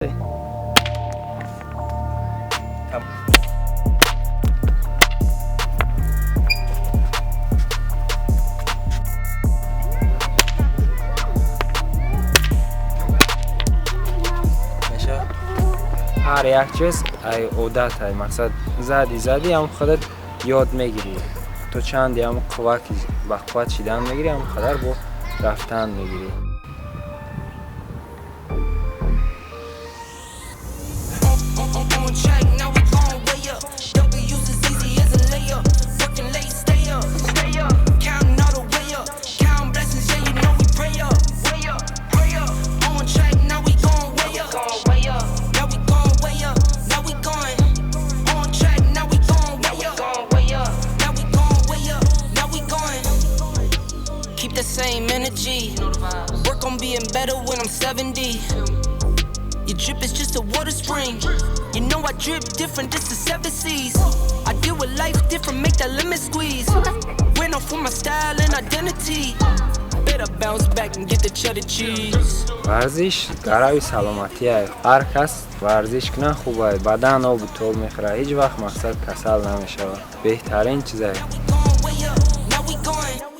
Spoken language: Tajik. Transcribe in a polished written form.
Меша, ҳар як чиз ай одат, ай мақсад, зади зади ҳам худат ёд мегирӣ. То чанде ҳам қуввати ба қувват шидан мегирӣ, ҳам қадар бо рафтан мегирӣ. On track, now we going way up. W's as easy as a layup. Working late, stay up, stay up. Counting all the way up. Count blessings, yeah, you know we pray up, way up, pray up. On track, now we going way up. Now we going way up. Now we going. On track, now we going way up. Now we going way up. Now we going. Keep the same energy. Work on being better when I'm 70. Your drip is just a water spring. You know I drip different, this is seven seas. I deal with life different, make that lemon squeeze. Went off with my style and identity. Better bounce back and get the cheddar cheese. Варзиш гарави саломатие. Ҳар кас варзиш кунад, хубае. Бадан обу тоб мехӯрад, ҳеҷ вақт, мақсад, касал намешавад. Беҳтарин чизае. Now we going way up. Now we going.